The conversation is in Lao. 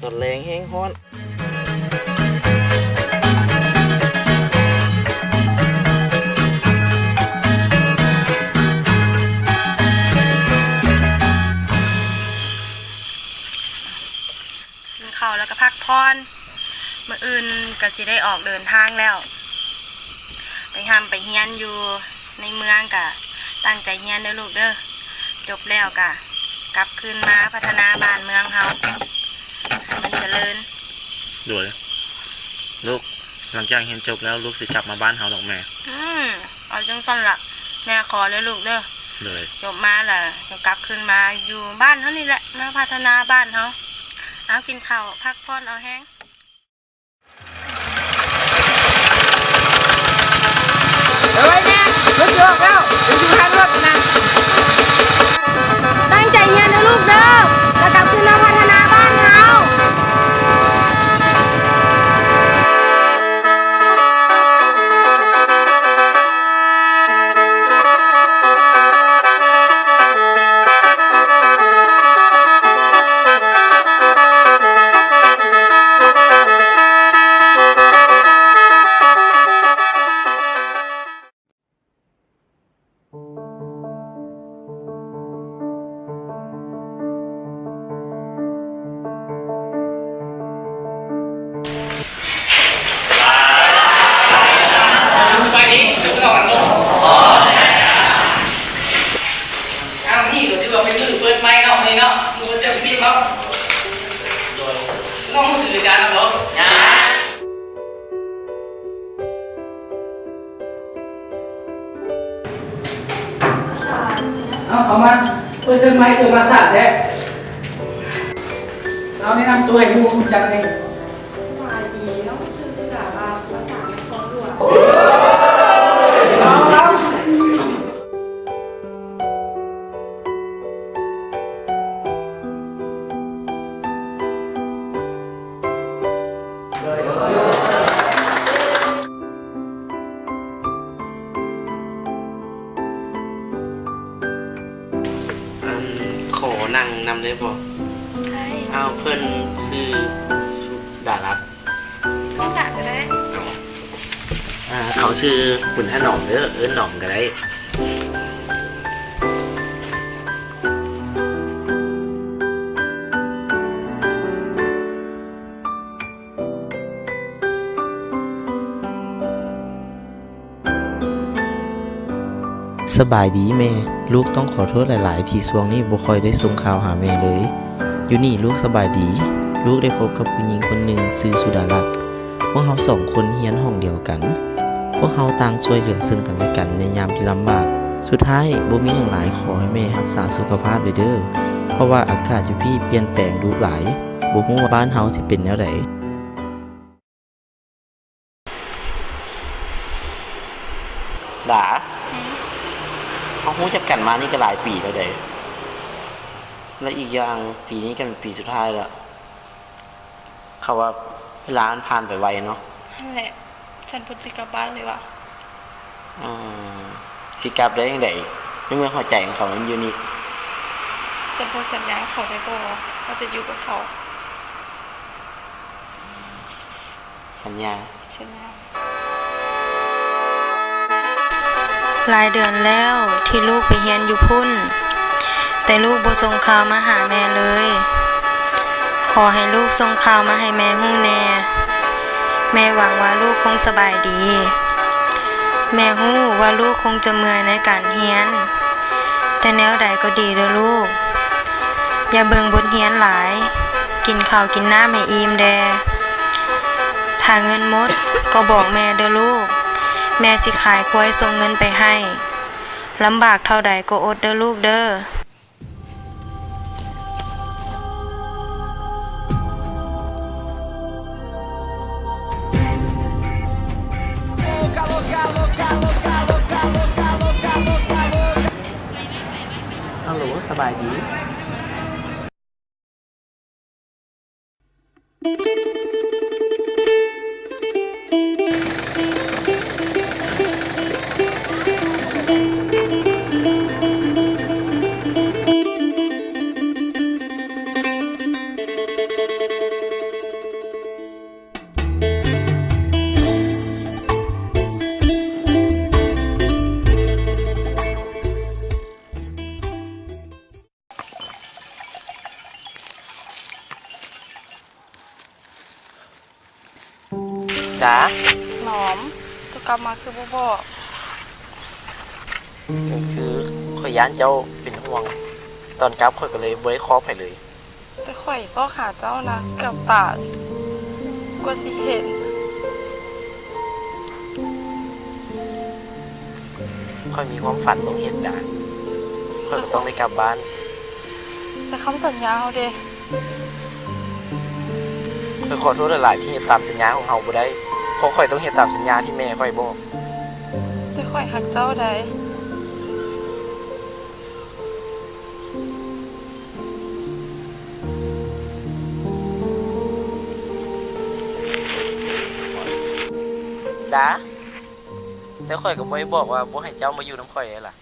ຕອນແລງແຮງຮ້ອນ. ກິນເຂົ້າແລ້ວກໍພັກຜ່ອນ, ມື້ອື່ນກໍຊິໄດ້ອອກເດີນທາງແລ້ວ ໄປຮ່ຳໄປຮຽນຢູ່ໃນເມືອງ. ກະຕັ້ງໃຈຮຽນເດີລູກເດີ, ຈົບແລ້ວກະກັບຄືນມາພັດທະນາບ້ານເມືອງເຮົາໃຫ້ມັນຈະເລີນ. ໂດຍ ລູກ, ຫຼັງຈາກຮຽນຈົບແລ້ວ ລູກຊິກັບມາບ້ານເຮົາດອກແມ່. ອືມ ເອົາຈັ່ງຊັ້ນລະ ແມ່ຂໍເດີລູກເດີ. ໂດຍ ຈົບມາລະຈະກັບຄືນມາຢູ່ບ້ານເຮົານີ້ແຫຼະ, ມາພັດທະນາບ້ານເຮົາ. ເອົາ ກິນເຂົ້າ ພັກຜ່ອນເອົາແຮງ. ໄວໆແດ່ ລົດຊິອອກແລ້ວ, ເປັນຊິທັນລົດນະ. ຕັ້ງໃຈຮຽນເດີລູກເດີ, ແລ້ວກັບຄືນມາພັດທະນາບ້ານເຮົາ. ສະບາຍດີ ອ້າວ ມື້ນີ້ກໍຖືວ່າເປັນມື້ເປີດໃໝ່ເນາະ ມື້ນີ້ເນາະ ມື້ເປີດເຕັມທີ່ເນາະ. ນ້ອງຮູ້ຊື່ອາຈານນຳບໍ່? ເອົາ ເຂົ້າມາ ເປີດເທີມໃໝ່ ເກີດມາຊ້າແທ້. ເອົາ ແນະນຳຕົວໃຫ້ໝູ່ຮູ້ຈັກແດ່. ສະບາຍດີ ນ້ອງຊື່ສຸດາລັດ ມາຈາກນະຄອນຫຼວງ. ເອົາ ເອົາ. ອັນ ຂໍນັ່ງນຳໄດ້ບໍ່? ໄດ້. ອ້າວ ເພິ່ນຊື່ສຸດາລັດ. ເຂົາກະໄດ້. ອ່າ ເຂົາຊື່ບຸນຖະໜອມເດີ, ເອີ້ນໜອມກໍໄດ້. ສະບາຍດີແມ່, ລູກຕ້ອງຂໍໂທດຫຼາຍໆ ທີ່ຊ່ວງນີ້ບໍ່ຄ່ອຍໄດ້ສົ່ງຂ່າວຫາແມ່ເລີຍ. ຢູ່ນີ້ລູກສະບາຍດີ, ລູກໄດ້ພົບກັບຜູ້ຍິງຄົນໜຶ່ງຊື່ສຸດາລັດ. ພວກເຮົາສອງຄົນຮຽນຫ້ອງດຽວກັນ. ພວກເຮົາຕ່າງຊ່ວຍເຫຼືອເຊິ່ງກັນແລະກັນໃນຍາມທີ່ລຳບາກ. ສຸດທ້າຍບໍ່ມີຫຍັງຫຼາຍ, ຂໍໃຫ້ແມ່ຮັກສາສຸຂະພາບເດີ, ເພາະວ່າອາກາດຢູ່ພີ້ປ່ຽນແປງດຸຫຼາຍ, ບໍ່ຮູ້ວ່າບ້ານເຮົາຊິເປັນແນວໃດ. ດາ ເຮົາຮູ້ຈັກກັນມານີ້ກໍຫຼາຍປີແລ້ວເດ້ ແລະ ອີກຢ່າງ ປີນີ້ກໍເປັນປີສຸດທ້າຍແລ້ວ. ເຂົາວ່າເວລາມັນຜ່ານໄປໄວເນາະ. ຫັ້ນແຫຼະ, ສັນບໍ່ຊິກັບບ້ານເລີຍຫວາ? ອືມ ຊິກັບໄດ້ຈັ່ງໃດ ໃນເມື່ອຫົວໃຈຂອງເຂົາມັນຢູ່ນີ້? ສັນບໍ່ສັນຍາເຂົາໄດ້ບໍ່ ວ່າຈະຢູ່ກັບເຂົາ? ສັນຍາ. ສັນຍາ. ຫຼາຍເດືອນແລ້ວທີ່ລູກໄປຮຽນຢູ່ພຸ້ນ, ແຕ່ລູກບໍ່ສົ່ງຂ່າວມາຫາແມ່ເລີຍ. ຂໍໃຫ້ລູກສົ່ງຂ່າວມາໃຫ້ແມ່ຮູ້ແດ່. ແມ່ຫວັງວ່າລູກຄົງສະບາຍດີ. ແມ່ຮູ້ວ່າລູກຄົງຈະເມື່ອຍໃນການຮຽນ, ແຕ່ແນວໃດກໍດີເດີລູກ, ຢ່າເບິ່ງບົດຮຽນຫຼາຍ, ກິນເຂົ້າກິນນ້ຳໃຫ້ອີ່ມແດ່. ຖ້າເງິນໝົດກໍບອກແມ່ເດີລູກ, ແມ່ຊິຂາຍຄວາຍສົ່ງເງິນໄປໃຫ້. ລຳບາກເທົ່າໃດກໍອົດເດີລູກເດີ. ຮັລໂຫຼ ສະບາຍດີ. ດາ ໜອມ ເຈົ້າກັບມາຄືບໍ່ບອກ? ກໍຄືຂ້ອຍຢ້ານເຈົ້າເປັນຫ່ວງ, ຕອນກັບຂ້ອຍກໍເລີຍບໍ່ໄດ້ເຄາະໃຜເລີຍ. ແຕ່ຂ້ອຍຊອກຫາເຈົ້ານະ ເກືອບຕາຍກວ່າຊິເຫັນ. ຂ້ອຍມີຄວາມຝັນຕ້ອງເຮັດດາ, ຂ້ອຍກໍຕ້ອງໄດ້ກັບບ້ານ. ແຕ່ຄຳສັນຍາເຮົາເດ? ຂ້ອຍຂໍໂທດຫຼາຍໆ ທີ່ເຮັດຕາມສັນຍາຂອງເຮົາບໍ່ໄດ້, ເພາະຂ້ອຍຕ້ອງເຮັດຕາມສັນຍາທີ່ແມ່ຂ້ອຍບອກ. ແຕ່ຂ້ອຍຮັກເຈົ້າໃດ໋. ດາ ແຕ່ຂ້ອຍກໍບໍ່ໄດ້ບອກວ່າບໍ່ໃຫ້ເຈົ້າມາຢູ່ນຳຂ້ອຍເດ້ລະ.